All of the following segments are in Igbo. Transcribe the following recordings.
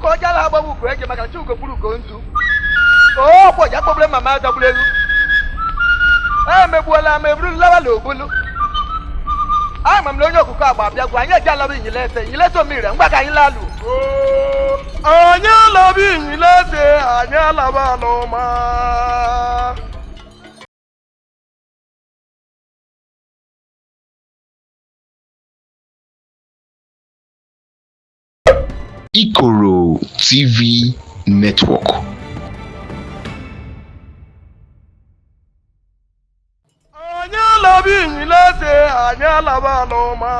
Ọkụkọ ọjọọ ala agbawa ugo eje maka chi ugo gburu ugo nzu. Ọkwọ ji akpọgbule mama azagburu elu. Emegbuola m eburu lawa na obulu. Ama m na onye okụkọ agba abịagwu anyị eji alaba Inyileze Inyileze omire ngwa ka anyị lalụ. Anyị alaba Inyileze, anyị alaba alụma. Ikoro TV Network. Anyị alaba Inyileze, anyị alaba alụma.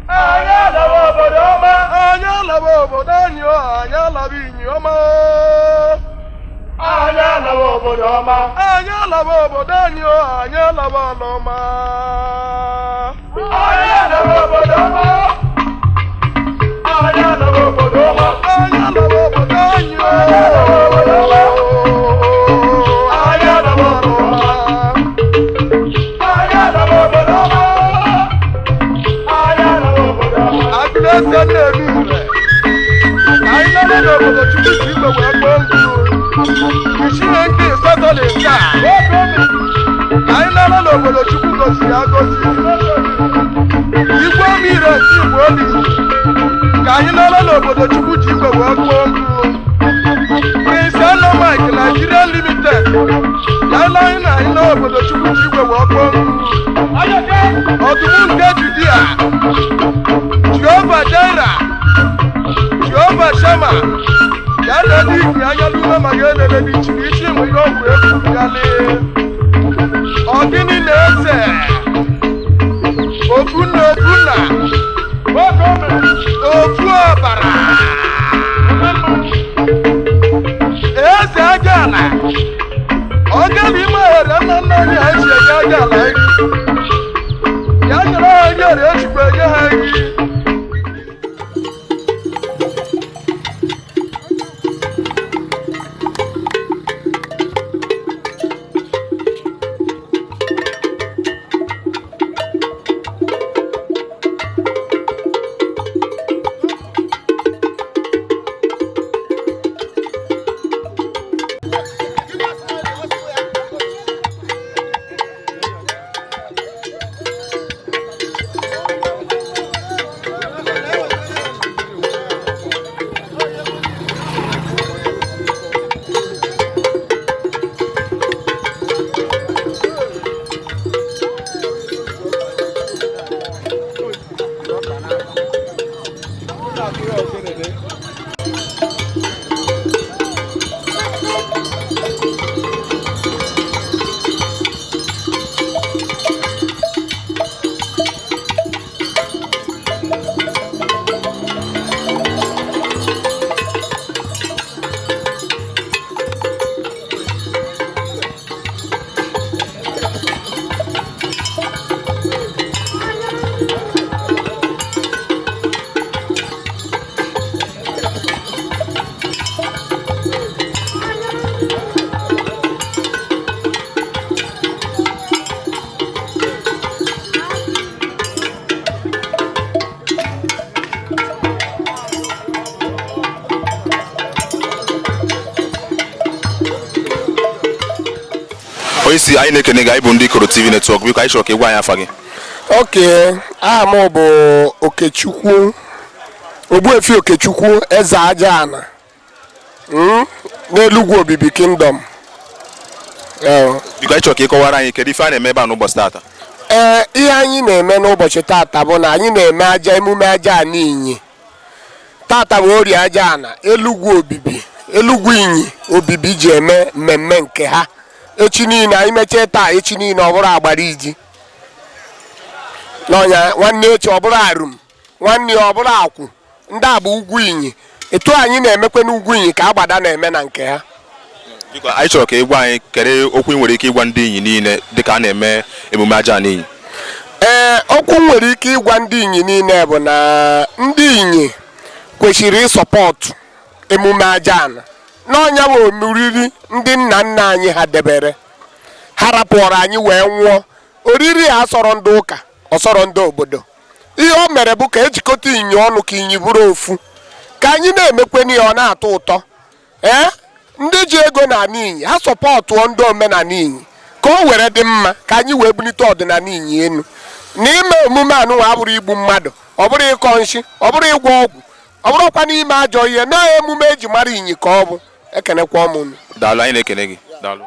Anyị alaba obodo ọma, anyị alaba obodo anyị o, anyị alaba inyi ọma. Anyị alaba obodo ọma, anyị alaba obodo anyị o, anyị alaba alụma. Anyị alaba obodo ọma, anyị alaba obodo ọma, anyị alaba obodo anyị o. Anyị alaba alụma. Anyị alaba obodo ọma. Anyị alaba obodo ọma. Agụleze na-eme ire. Ka anyị lele n'obodo Chukwu si igwe wee kpọọ nzu. Chineke ịsatọ na ise a. Ka anyị lele n'obodo Chukwu gosiri agosi. Igwe omire si igwe obi. Ka anyị lele n'obodo Chukwu ji igwe wee kpọọ nzu. Prince Eno Mike Nigeria Limited. Ya ele anyị na anyị n'obodo Chukwu ji igwe wee kpọọ nzu. Ọdụm nke Judia. Jehova Jireh. Jehova Shama. Ya na-ele ikwu anya n'ume ma ga elele n'ichi ichi mụ ihe ọgwụ egwu ya lee. Ọ gịnị na-ese? Ofu na ofu na. Ofu ọbara. Eze aja ala. Ọ gara ime ohere nna nna anyị ha si enye aja ala nri. Ya nyere ha nri ere ejikwa enye ha nri. Onye isi anyị na-ekene gị, anyị bụ ndị Ikoro TV Network. Biko, anyị chọrọ ka ị gwa anyị afa gị. Oke, aha m bụ Okechukwu Ogbuefi Okechukwu Eze Aja Ana n'Elugwu Obibi Kingdom. Biko, anyị chọrọ ka ị kọwara anyị kedu ife a na-eme ebe a n'ụbọchị taata. Ee, ihe anyị na-eme n'ụbọchị taata bụ na anyị na-eme aja emume aja ana inyi. Taata bụ orie aja ana Elugwu Obibi, Elugwu Inyi Obibi ji eme mmemme nke ha. Echi niile anyị mechie taa, echi niile ọ bụrụ agbara iji n'ọnya, nwanne echi ọ bụrụ arum, nwanne ya ọ bụrụ akwụ. Ndị a bụ ugwu inyi. Etu anyị na-emekwe n'ugwu inyi ka agbada na-eme na nke ha. Biko, anyị chọrọ ka ị gwa anyị kedu okwu ị nwere ike ịgwa ndị inyi niile dịka a na-eme emume aja ana inyi. Ee, okwu m nwere ike ịgwa ndị inyi niile bụ na ndị inyi kwesịrị ịsọpọtụ emume aja ana n'ọnya bụ oriri ndị nna nna anyị ha debere, ha rapụrụ anyị wee nwụọ. Oriri a sọrọ ndị ụka, ọ sọrọ ndị obodo. Ihe o mere bụ ka ejikọta inyi ọnụ ka inyi bụrụ ofu, Ka anyị na-emekweni ya, ọ na-atọ ụtọ. Ee, ndị ji ego na Inyi, ha supportụọ ndị omenala Inyi ka o were dị mma, ka anyị wee bulite ọdịnala Inyi elu. N'ime omume anụnwa, abụrụ igbu mmadụ, ọ bụrụ ịkọ nshi, ọ bụrụ ịgwọ ọgwụ, ọ bụrụkwa n'ime ajọ ihe na emume eji mara Inyi ka ọ bụ. Ekenekwa m unu. Daalụ, anyị na-ekene gị. Daalụ.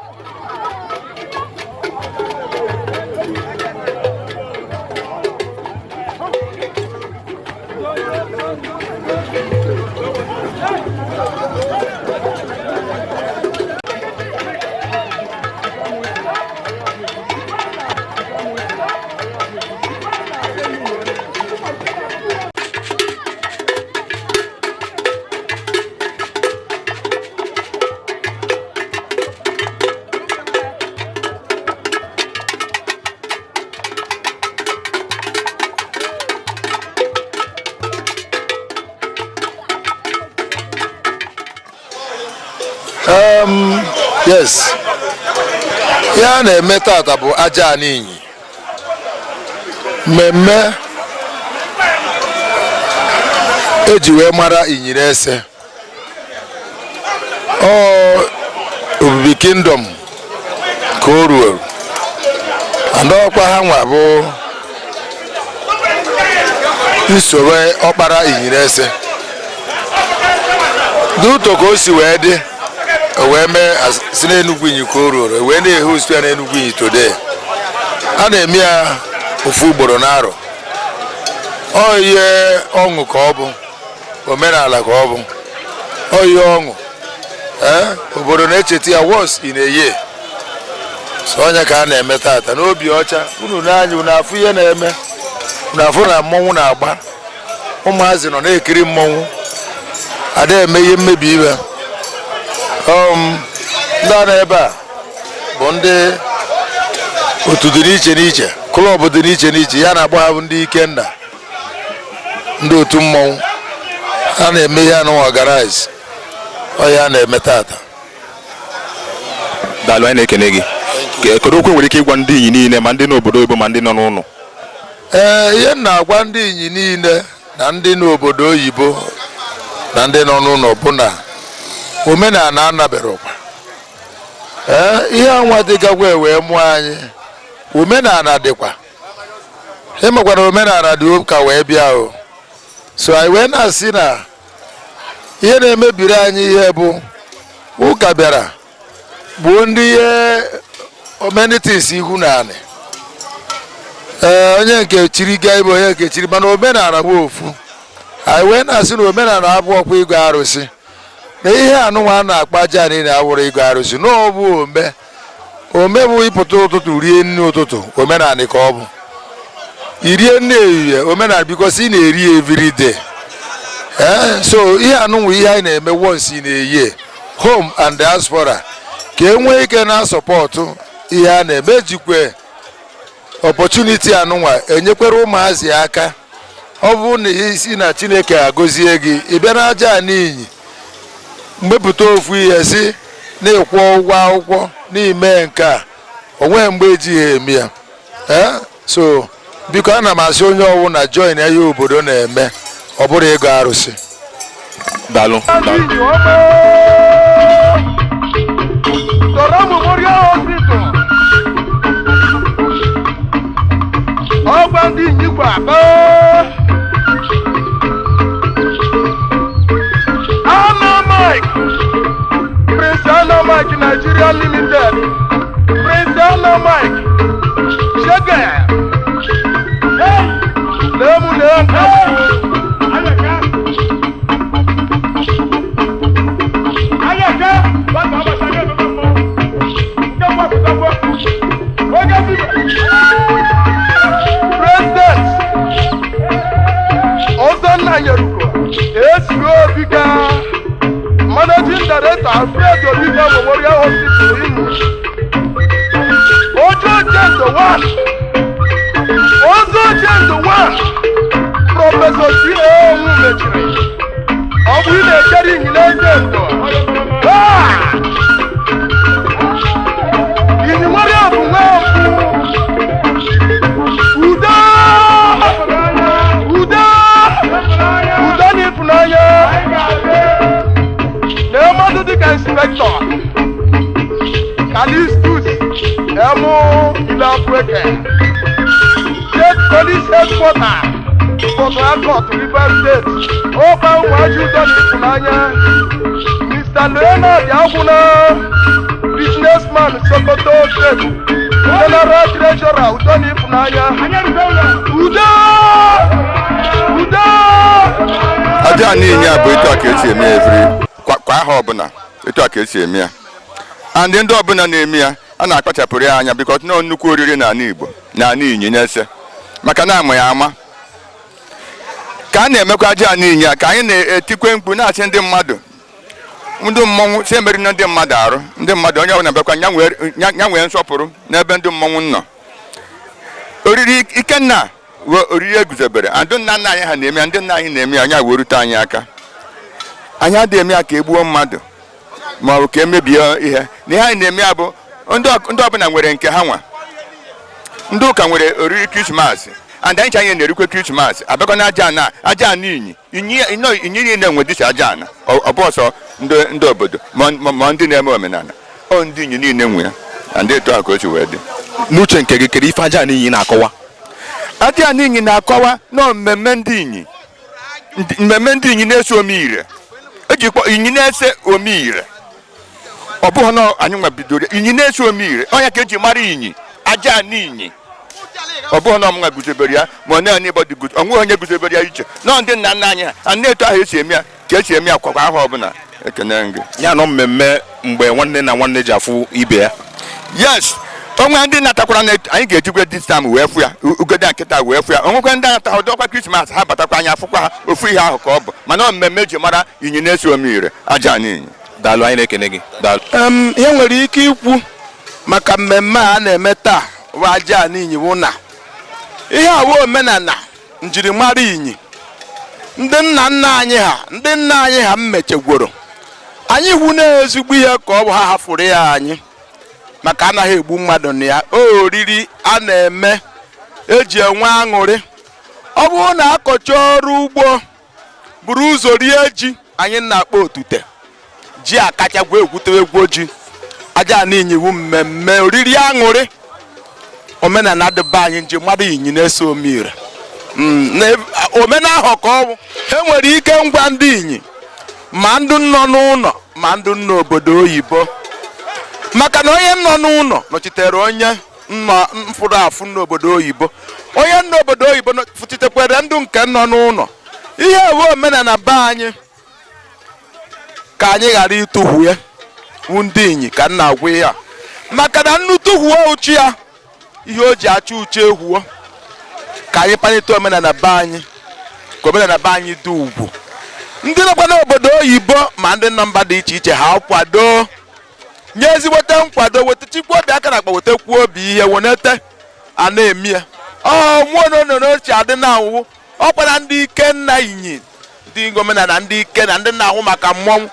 Yes, ihe a na-eme tata bụ aja ana Inyi, mmemme eji wee mara Inyi na-ese ọ Obibi Kingdom ka o ruo, and ọkwa ha nwa bụ nsoro ọkpara Inyi na-ese dị ụtọ ka o si wee dị. O wee mee si n'Enugwu Inyi ka o ruoro, wee na-ehe osu ya n'Enugwu Inyi today. A na-eme ya ofu ugboro n'arọ. Ọ ihe ọṅụ ka ọ bụ, omenala ka ọ bụ, ọ ihe ọṅụ. Ee, obodo na-echeta ya once in a year. So onye ka a na-eme tata n'obi ọcha. Unu n'anya, unu afụ ihe na-eme, unu afụ na mmọnwụ na-agba, ụmụazị nọ na-ekiri mmọnwụ, ada eme ihe mmebi ibe. Ndị a nọ ebe a bụ ndị otu dị n'iche n'iche, club dị n'iche n'iche, ya na-akpọ ha bụ ndị Ikenna, ndị otu mmọnwụ. A na-eme ihe anụ organize, ọ ya na-eme tata. Daalụ, anyị na-ekene gị. Kedu okwu nwere ike ịgwa ndị Inyi niile, ma ndị n'obodo oyibo ma ndị nọ n'ụlọ? Ee, ihe m na-agwa ndị Inyi niile na ndị n'obodo oyibo na ndị nọ n'ụlọ bụ na omenala anaberọkwa. Ee, ihe anwa dịgakwa wee mụọ anyị, omenala dịkwa. Ịmakwa na omenala dị ụka wee bịa o. So anyị wee na-asị na ihe na-emebiri anyị ihe bụ ụka bịara gbuo ndị ihe amenities ihu na anị. Ee, onye nke chiri gaa ibe onye nke chiri, mana omenala bụ ofu. Anyị wee na-asị na omenala abụọkwa ịgụ arụsị, na ihe anụnwa a na-akpa aja niile awụrụ ịgụ arụsị, na ọ bụ ome ome bụ ịpụta ụtụtụ rie nri ụtụtụ, omenala ka ọ bụ. Irie nri ehihie, omenala, because ị na-eri every day. Ee, so ihe anụnwa, ihe anyị na-eme once in a year, home and diaspora ka e nwee ike na-asupport ihe a na-eme. Ejikwe opportunity anụnwa enyekwere ụmụazị aka. Ọ bụrụ na isi na Chineke agọzie gị, ị bịa n'aja a n'Inyi, mgbepụta ofu ihe si na-ịkwụ ụgwọ akwụkwọ n'ime nke a, onweghị mgbe ejighị eme ya. Ee, so biko, ana m asị onye ọwụ join ya, ihe obodo na-eme, ọ bụrụ ịgụ arụsị. Daalụ, daalụ. Inyi ọma Dora Memorial Hospital, ọgwa ndị Inyi kwa aba. Anna Mike, Prince Anna Mike Nigeria Limited, Prince Anna Mike Shege lemu lemu. President Ozonna Nyeruko Ezuru Obika, Managing Director, Alfred Obika Memorial Hospital, Imo. Ojo Jendo One, Ozo Jendo One. Calistus Emu Ilafweke, State Police Headquarter, Port Harcourt, Rivers State. Ọkwa ụmụaji udo na ịfụnanya. Mr. Leonard Agwụna, businessman, Sokoto State, General Treasurer, udo na ịfụnanya. Udo! Udo! Aja niile a bụ etu a ka esi eme ya every kwa aha ọbụla, etu a ka esi eme ya. And ndị ọbụla na-eme ya, a na-akpachapụrụ ya anya, because nọọ nnukwu oriri n'ala Igbo, n'ala Inyi na-ese, maka na ama ya ama ka a na-emekwa aja n'inyi a, ka anyị na-etikwe mkpu na-asị ndị mmadụ, ndị mmọnwụ si emeri na ndị mmadụ arụ ndị mmadụ. Onye ọbụla bịakwa ya nwee nsọpụrụ n'ebe ndị mmọnwụ nọ. Oriri Ikenna bụ oriri eguzobere, and nna nna anyị ha na-eme ya, ndị nna anyị na-eme ya, anya wee rute anyị aka. Anyị adịghị eme ya ka e gbuo mmadụ ma ọ bụ ka emebie ihe. Na ihe anyị na-eme ya bụ ndị ọbụla nwere nke ha nwa. Ndị ụka nwere oriri Krismas, and anyị anyị na-erikwe Krismas, abịakwa na aja ana, aja ana inyi inyi inyi niile nwe dịcha aja ana. Ọ bụ ọsọ ndị obodo ma ndị na-eme omenala, ọ ndị inyi niile nwe ya, and etu a ka o si wee dị. N'uche nke gị, kedu ife aja n'iyi na-akọwa? Aja ana inyi na-akọwa nọọ mmemme ndị inyi, mmemme ndị inyi na-ese ome ire, eji kpọ inyi na-ese ome ire. Ọ bụghị na anyị nwa bidoro inyi na-ese ome ire, ọnya ka eji mara inyi, aja ana inyi. Ọ bụghị na ọmụnwa guzobere ya, ma ọ naanị ịbọdị guzo, ọ nweghị onye guzobere ya iche nọọ ndị nna nna anyị ha. A na-etu ahụ esi eme ya ka esi eme ya kwakwa ahụ ọbụla. Ekene gị. Ya nọ mmemme mgbe nwanne na nwanne ji afụ ibe ya. Yes, onwe ndị natakwara na anyị ga-ejikwe this time wee fụ ya, ugode nkịta wee fụ ya. Onwekwe ndị anata ọdọkwa Krismas, ha batakwa, anyị afụkwa ha. Ofu ihe ahụ ka ọ bụ, mana ọ mmemme eji mara inyi na-esi ome ire, aja n'inyi. Daalụ, anyị na-ekene gị, daalụ. Ihe nwere ike ikwu maka mmemme a na-eme taa bụ aja n'inyi bụ na ihe a bụ omenala njirimara inyi ndị nna nna anyị ha, ndị nna anyị ha mmechegworo anyị hụ na ezigbo ihe ka ọ bụ ha hafụrụ ya anyị, maka anaghị egbu mmadụ na ya. O oriri a na-eme eji enwe aṅụrị. Ọ bụrụ na akọcha ọrụ ugbo, buru ụzọ rie ji, anyị na-akpọ otute ji akachakwa egwutewe ji. Aja n'inyi bụ mmemme oriri aṅụrị, omenala dịbe anyị, nji mmadụ inyi na-eso omire omenahụ ka ọ bụ. E nwere ike ngwa ndị inyi, ma ndị nọ n'ụlọ ma ndị nọ n'obodo oyibo, maka na onye nọ n'ụlọ nọchitere onye nọ mfụrụ afụ n'obodo oyibo, onye nọ n'obodo oyibo fụchitekwere ndụ nke nọ n'ụlọ. Ihe ewe omenala be anyị ka anyị ghara ịtụhue wu ndị inyi, ka m na-agwa ihe a, maka na nnu tụhuo uchu ya, ihe o ji achọ uche ehuo. Ka anyị kpalite omenala be anyị, ka omenala be anyị dị ugwu. Ndị nọkwa n'obodo oyibo ma ndị nọ mba dị iche iche, ha kwado, nye ezigbote nkwado, weta chikwu obi aka na akpa, wetakwu obi ihe wenete a na-eme ya. Ọ mụọ na ochie adị na awụwụ ọkwara ndị ike nna inyi, ndị omenala, ndị ike na ndị na-ahụ maka mmọnwụ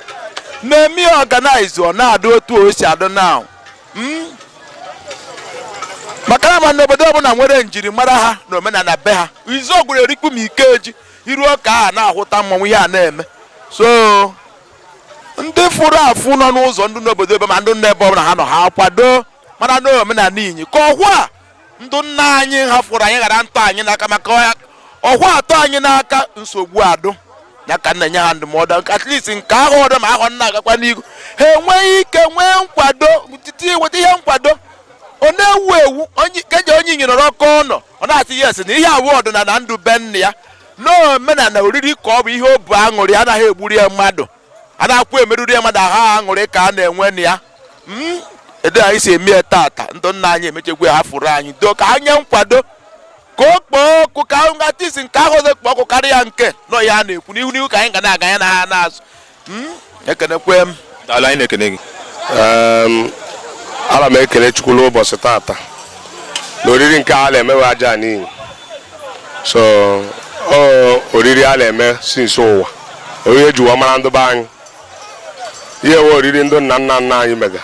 na-eme ya organize. Ọ na-adị otu o si adị na maka na ama n'obodo ọbụla nwere njirimara ha na omenala be ha. Izu ọgwụrụ erikpu ma ike eji iruo ka a na-ahụta mmọnwụ ihe a na-eme. So ndị fụrụ afụ nọ n'ụzọ, ndị n'obodo ebe ma ndị nọ ebe ọbụla ha nọ, ha kwado mara na omenala inyi ka ọhụ a ndụ nna anyị ha fụrụ anyị ghara ntọ anyị n'aka, maka ọhụ atọ anyị n'aka nsogbu adụ ya. Ka nna nye ha ndụmọdụ, at least nke ahụ ọdụ ma ahụ nna agakwa n'ihu, ha enweghị ike nwee nkwado titi weta ihe nkwado. Ọ na-ewu ewu onye keje onye inyi nọrọ ọkọ ụlọ, ọ na-asị yes na ihe awụ ọdịnala ndụ be nna ya na omenala oriri ka ọ bụ ihe o bu aṅụrị. Anaghị egburu ya mmadụ, a na-akwụ emeruru ya mmadụ ahụ, aṅụrị ka a na-enwe na ya. Edo anyị si eme ya tata, ndụ nna anyị emechekwa ya hafụrụ anyị do ka ha nye nkwado ka o kpoo ọkụ, ka ahụ atisi nke ahụ ọzọ kpoo ọkụ karịa nke nọ ya a na-ekwu n'ihu n'ihu, ka anyị ga na-aga ya na ha n'azụ. Ekenekwe m. Daalụ, anyị na-ekene gị. Ana m ekele Chukwu n'ụbọchị tata na oriri nke a na-emewe aja n'iyi. So ọ oriri a na-eme since ụwa, oriri ejiwa mara ndị be anyị, ihe we oriri ndị nna nna nna anyị mega,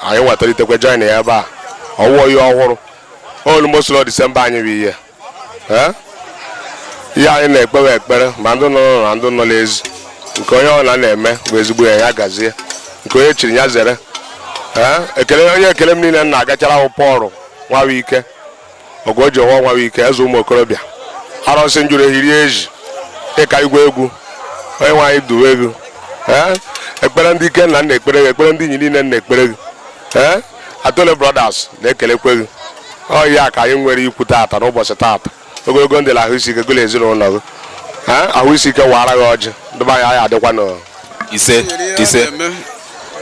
anyị nwetalitekwa join ya ebe a. Ọwụwa ihe ọhụrụ almost nọ Disemba anyị bụ ihe. Eh? Ihe anyị na-ekpewe ekpere, ma ndị nọ n'ụlọ na ndị nọ n'ezi, nke onye ọbụla na-eme bụ ezigbo ya, ya gazie, nke onye chiri ya zere. Ee, ekele onye ekele m niile m na-agachara ahụ Pọl Nwawike Ogoji ọnwa Nwawike, eze ụmụ okorobịa, arụsị njuru ehiri ezi ịka igwe egwu, onye nwaanyị duwe gị. Ee, ekpere ndị ike nna na-ekpere gị, ekpere ndị enyi niile na-ekpere gị. Ee, Atole Brothers na-ekelekwe gị. Ọ ya ka anyị nwere ikwu taata n'ụbọchị taata. Ogologo ndụ na ahụ isi ike gụla ezinụlọ gị. Ee, ahụ isi ike wara gị ọjị. Ndị be anyị, anyị adịkwa nọ. Ise, ise.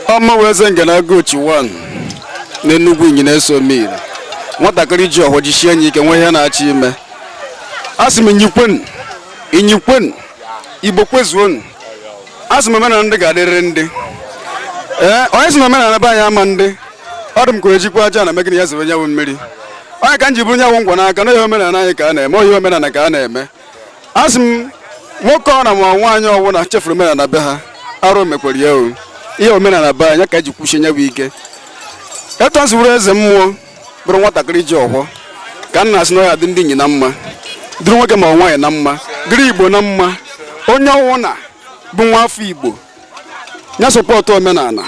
Ọma wee eze ngena gochi 1 n'Enugwu Inyi na-eso mmiri nwatakịrị ji ọhụ jisie enyi ike nwee ihe na-achọ ime. A sị m inyikwen inyikwen, Igbo kwezuonu. A sị m omenala ndị ga-adịrịrị ndị. Ee, onye sị na omenala be anyị ama ndị ọ dị m ka o ejikwa aja na megịnị ya zebe nyanwụ mmiri. Onye ka m ji bụrụ nyanwụ ngwa n'aka na ihe omenala anyị ka a na-eme, ohi omenala ka a na-eme. A sị m nwoke ọ na ma nwaanyị ọbụla chefuru omenala be ha, arụ mekwere ya. O ihe omenala be anyị ka eji kwuchie nyawu ike. Etu a si bụrụ eze mmụọ, bụrụ nwatakịrị ji ọhụọ, ka nna sị na ọ ya dị ndị enyi na mma, dịrị nwoke ma nwaanyị na mma, dịrị Igbo na mma. Onye ọwụna bụ nwa afọ Igbo nya support omenala,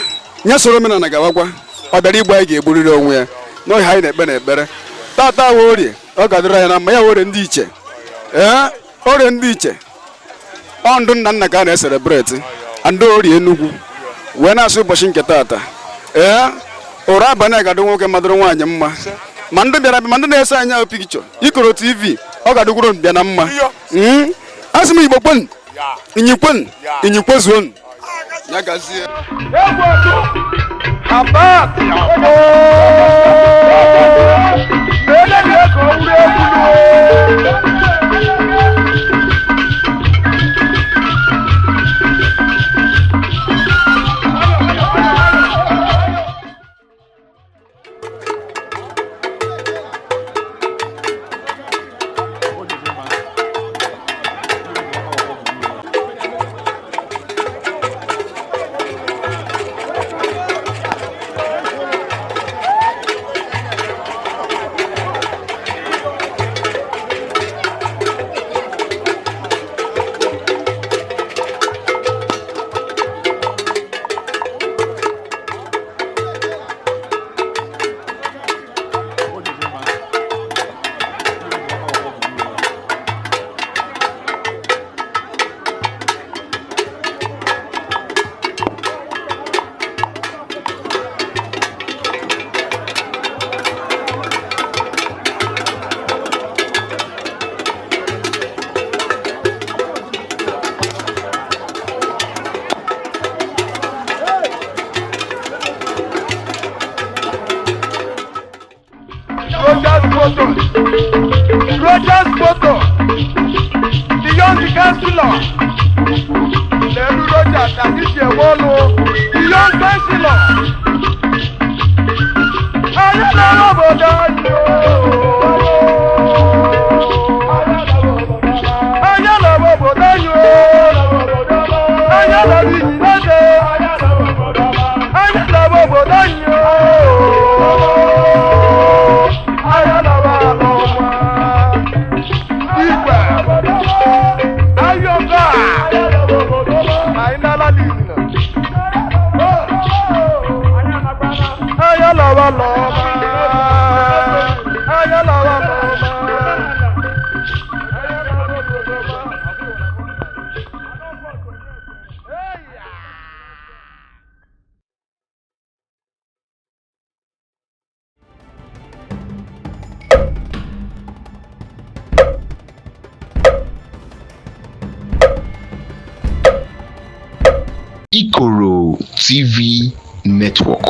nya soro omenala gawakwa. Ọ bịara Igbo, anyị ga-egburiri onwe ya n'oge anyị na-ekpe na ekpere tata wa orie, ọ ga-adịrị anyị na mma. Ya orie ndị iche, ee, orie ndị iche, ọ ndụ nna nna ka a na-ecelebrate ndị orie Enugwu wee na-asụ ụbọchị nke tata. Ee, ụra abalị a ga-adị nwoke madụrụ nwaanyị mma, ma ndị bịara abịa, ma ndị na-ese anyị ahụ pikchọ Ikoro TV, ọ ga-adịkwuru mbịa na mma. Asị m Igbo kwen, inyi kwen, inyi kwezuonu, ya gazie. Egwu ọdụ Abat na-ele ka o wuru egwu. Rogers Motor, Rogers Motor, the young councillor. Lẹ́nu Rogers àti ṣẹ̀wọ́ lọ, the young councillor. Ayé lọ́wọ́ bọ̀dá yìí o. Ayé lọ́wọ́ bọ̀dá yìí o. Ayé lọ́wọ́ yìí lọ́dẹ. Ayé lọ́wọ́ bọ̀dá yìí o. Ayé lọ́wọ́ àlọ́ wa. Igwe. Ayọ̀gá. Àyínlá lìyìn nà. Ayé lọ́wọ́ lọ́wọ́. Ayé lọ́wọ́ lọ́wọ́. Ikoro TV Network.